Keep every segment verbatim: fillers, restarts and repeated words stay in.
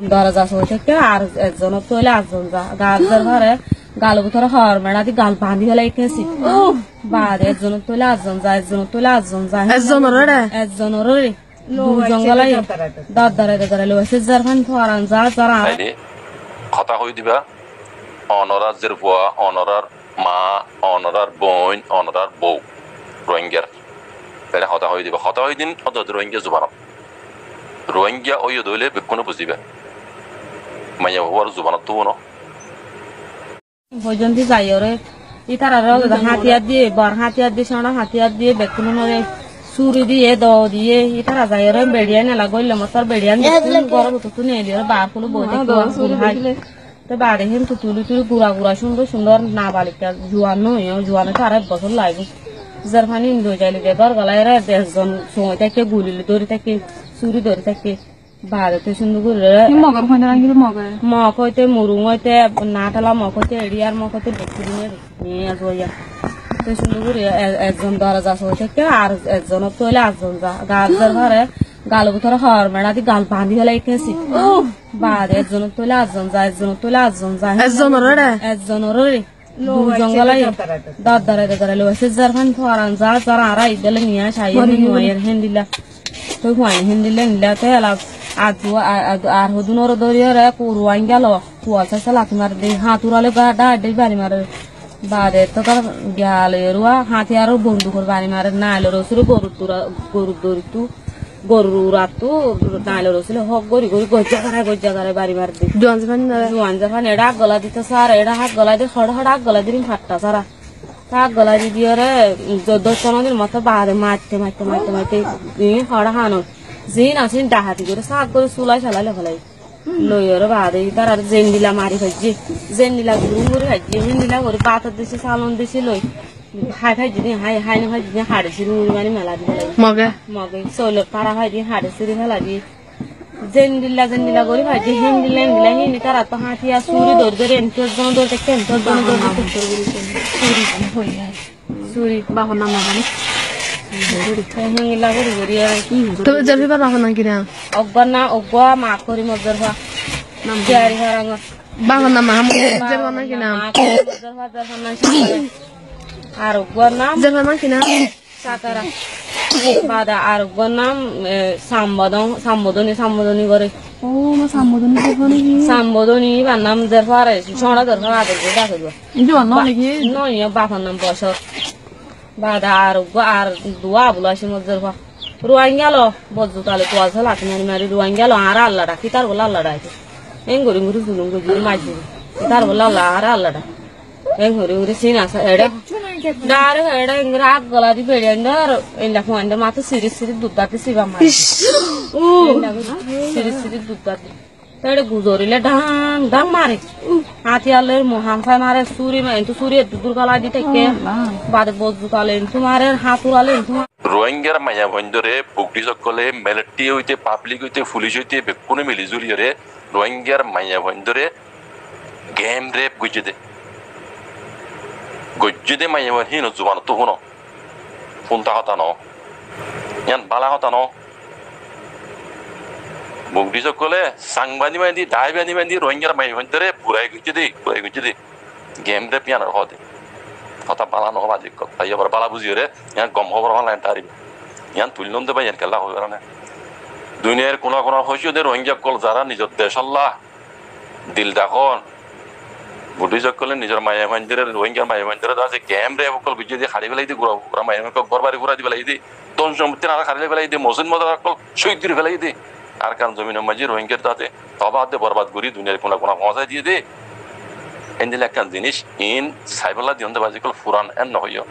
Doroza sói táke, ar ekzon óile arzon za. Gal zar fare, gal bútore hoor meçá di gal bañdí félai kési. Baade ekzon óile arzon za, ekzon óile arzon za. Ekzon oré? Ekzon oré. Dui zon gólai. Dor dore, dor dore loi aisé, zar fán foran za, zar a- Aide, hotá hoi diba, onorar zerfua, onorar ma, onorar boin, onorar bou, Rohingyar. Ere hotá hoi diba, hotá hoi din, ódde Rohingya zubanot. Rohingya óiye de óile bekkúne buziba. Maiyafuar zubanottú uno. Foijjonto zaiyóre, ítarare ódde hátiyar diye, bor hátiyar diye, cóñço hátiyar diye, bekkúnore suri diye, dou diye, ítara zaiyóre beçiyan ela goille mottor beçiyan bekkún góror bútottu neeliyóre baar kúlu boi táke, gul hái. Te baade héntu tuli tuli gura gura cúndor cúndor nabalikka juan no óiye, juan óite aró ek bosór laibo. Zerfani indi zaile de dór golaiyóre ekzon soi táke, guli dóri táke, suri dóri táke. Baade te cúndor gorí. Ki Mogor hoinde naki Mogor? Mog óite, Murung óite, Natala Mog óite, Eriyar Mog óite, bekkúne niye azuwa. Te cúndor gorí e-, ekzon doroza soi táke, ar ekzon óile arzon za. Gal zar fare, gal bútore hoor meçá di gal bañdí félai kési. Baade ekzon óile arzon za, ekzon óile arzon za. Ekzon oré? Ekzon oré. Dui zon gólai. Dor dore, dor dore loi aisé, zar fán foran za, zar a- añára ibálla niya caiye, mani nuaiyér héndilla. Toi fuain héndilla nilla, toi ela addu, a-, addu, ar hodún ore dóriyore, ku Rohingya lo, kual saisé lati mare de, háñt urale gá-, dháir dháir bari mare. Baade to tar giyal erua, hátiyar bondukor bari mare, nailor osúre gorur dura-, gorur dorittú. Gorur urattu nailor osíle hók gorí gorí goijja garai goijja garai bari mari di. Juan zefan, juan zefan eçé hák gola dito sar, eçé hák gola di, hoçé hoçé hák gola di rin fatta sara. Hák gola di diyore, do-, doc fono din moto baade matte, matte, matte, matte, ii hoçé hanor. Zin asin dahati gorí, sak gorí sulai salai loi felai. Loiyore baade ítarar zendilla mari faijje, zendilla gurum gorí faijje, héndilla gorí bátor disi, salon disi loi. Hái faijje de, hái, hái no faijje de, haçe siri muri mani mela di felai. Moge? Moge. Soilor fara fai di, haçe siri felai di. Zendilla, zendilla gorí faijje, héndilla, héndilla, héndilla, tarattu hátiyar suri dóri dóri, ento zon dóri táke, ento zon dóri táke. Suri, suri. Bafor nam no zani. Héndilla gorí gorí ar. Tor zerfuar bafor nam ki nam? Uggwar nam, uggwa ma kori mor zerfua. Nam ki? Jari Farangor. Bafor nam Mahamud, zerfuar nam ki nam? Ar uggwar nam? Zerfuar nam ki nam? Sakara. Baade ar uggwar nam, e, Sambodon, Sambodoni, Sambodoni gore. O, ma Sambodoni zerfuar naki? Sambodoni, ibar nam zerfuar, cóñço zerfuar, ador gore dake goi. Juan no naki? No, iya bafor nam Bosor. Baade ar uggwa, ar duwa abul asé mor zerfua. Ruáingga lo, bozzu tale tuwal só lati mari mari Ruáingga lo, añára Alla dhaki, tar bolla Alla dhaki. Eng gorí gorí zulum goijjé, maijjé. Tar bolla Alla, añára Alla dhaki. Eng gorí gorí sin asé, eçé. Dare eçé eng gorí ag gola di beçi aindé, ar eilla fuainde mató siri siri dudda di siba mari. Ish. Eilla gorí siri siri dudda di. Te eçé guzorile dhang dhang mare. Hátiyar loi mo hamsai mare, suri ma-, entu suri eddur dur golai di táke. Oh, Allah. Baade bozzu tale entu mare, háñt urale entu mare. Ruáinggar maiyafuaindóre Bugdis ókkole militari óite, pablik óite, fulic óite bekkúne mili zuliyore Ruáinggar maiyafuaindóre gem rep goijjé de. Goijjé de maiyafuain híno zubanottú fúno. Fúnta hotá noó. Yián bála hotá noó. Bugdis ókkole sang bañdí bañdí, dhái bañdí bañdí Ruáinggar maiyafuaindóre burai goijjé de, burai goijjé de. Gem rep yiánor hoó de. Hotá bála noó bazi ókkol. Bái ókkol bála buziyore, yián gom hóbor fán lain tariba. Yián tuillón de bái, yián kella hoibar né. Duniyair kuna kuna fosiyó de Ruáingga ókkol zará nizor decólla dil dhakón. Bugdis ókkole nizor maiyafuaindóre, Ruáinggar maiyafuaindóre dase gem rep ókkol goijjé de, hári félai de, gura gura maiyafuain ókkol gór bari gúrai di félai de, don sompotti añára hári félai de, mosjid modrasa ókkol cóhid gorí félai de. Arkan zominor maze Ruáinggar dase tobah de borbad gorí duniyair kuna kuna foóñsai diyé de. Héndilla ekkán ziníc iín saibólla diyón de bazi ókkol, furan en no hoiyó.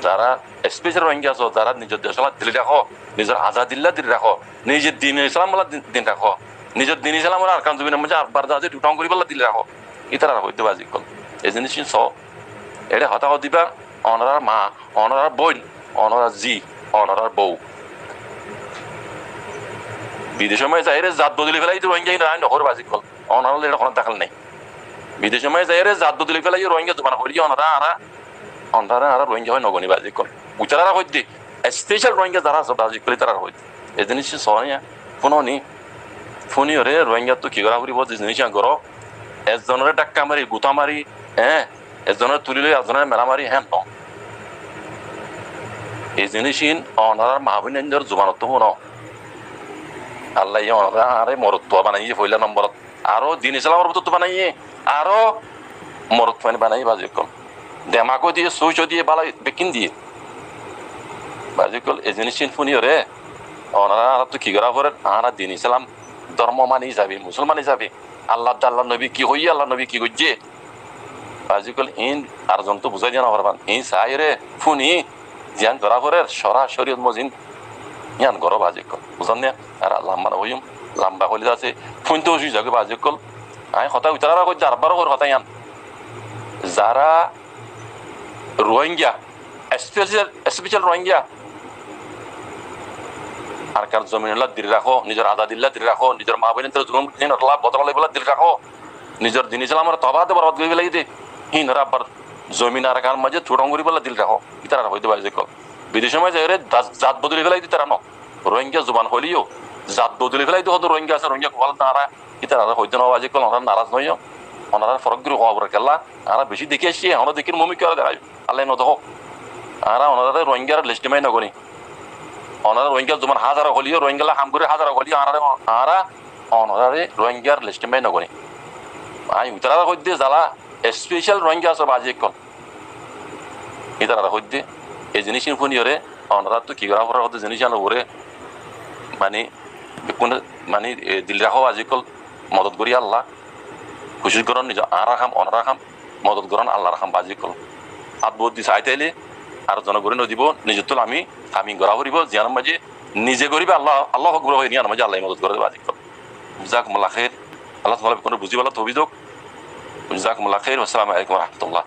Zará especial Ruáingga asó, zará nizor decólla dil rakó, nizor azadilla dil rakó, nizor din Islamólla din, din rakó, nizor din Islamólla Arkan zominor maze ar bar zade dhong goríbolla dil rakó. Ítarar hoóidde bazi ókkol. E ziníc iín soó. Eçé hotá hoó diba, onorár ma, onorár bóin, onorár zi, onorár bou. Bidecór maze zaiyóre zat bodoli félai de Ruáingga, ín añí nohoór bazi ókkol. Onorár loi eçé honó dekél nái. Bidecór maze zaiyóre zat bodoli félai Ruáingga zuban hoilé onorá añára, onorá añára Ruáingga hoi nogoní bazi ókkol. Ítararé hoóidde, especial Ruáingga zará asó bazi ókkol, ítararé hoóidde. E ziníc soó né, fúno né. fúniyoré Rohingyáttu ki gorá foribó, ze ziníc yían goró, ezzonoré dhákka mari, gutá mari, eé, ezzonoré tulí loi ezzonoré mela mari, héen noó. E ziníc ín onorár maa bóinaindor zubanottú fúno. Allaye onoré añáre morotfua banaiyé foila nomborot. Aró din Islamor bútottu banaiyé, aró morotfuain banaiyé bázi ókkol. Demak ó diyé, sóic ó diyé, bála bekkín diyé. Bázi ókkol, e ziníc ín fúniyoré onorá añáráttu ki gorá forer, añára din Islam dórmo mani hísabe, musúlman hísabe, Allar, Allar nobi ki hoiyé, Allar nobi ki goijjé, bázi ókkol, ín ar zonottú buzái diya nofaribán. Ín saáiyoré fúni ziyán gorá forer, córa córiyot mozin yían goró bázi ókkol. Buzón né? Ar lamba no hoiyúm, lamba hoilé asé, fúintou cúci zagói bázi ókkol. Añí hotá uitará hoiddé, ar bar hoóir hotá yían. Zará Rohingya, especial, especial Rohingya, Arkan zominolla dil rakó, nizor azadilla dil rakó, nizor maa bóinor zulum, ínolla bodolá loibolla dil rakó, nizor din Islamoré tobah de borbad gorí félai de, híinoré abbar zomin Arkanor maze tuçon goríbolla dil rakó. Ítararé hoiddé bázi ókkol. Bidecor maze zaiyóre zat, zat bodoli félai de ítara noó. Rohingya zuban hoilé yó zat bodoli félai de hoddúr Rohingya asé, Rohingya hoóla de añára ítararé hoiddé noó bázi ókkol, onorá naraz no óiyo. Onoráre forók gorí hoó foribó kiyólla, añára bicí dekí aiccí, ehóno dekír, mumkin óile deháibo. Allaye no dehók. Añára onoráre Rohingyar list ot no goní. Onorá Rohingya zuban házara hoilé yó, Rohingyalla ham gorí házara hoilé yó, añára, añára onoráre Rohingyar list ot no goní. Añí ítararé hoiddé zala especial Rohingya asó bázi ókkol. Ítararé hoiddé, e ziníc ín fúniyoré onoráttu ki gorá forer hoddé ziníc yíanor uore, mani, bekkúne, mani, e, dil rakó bázi ókkol, modot gorí Allah. Kucíc gorón nizor, añárar ham, onorár ham, modot gorón Allar ham bázi ókkol. Át bout di saái táile ar zone gorí no dibó, nizottú ami kami gorá foribó, ziyánor maze nize goríba Allah, Allahu Akbar hoiyóre yíanor maze Allaye modot goré de bázi ókkol. Jazakumullahu khair. Allah taala bekkúnore buzíbolla toufik douk. Jazakumullahu khair. Wassalamu alaikum warahmatullah.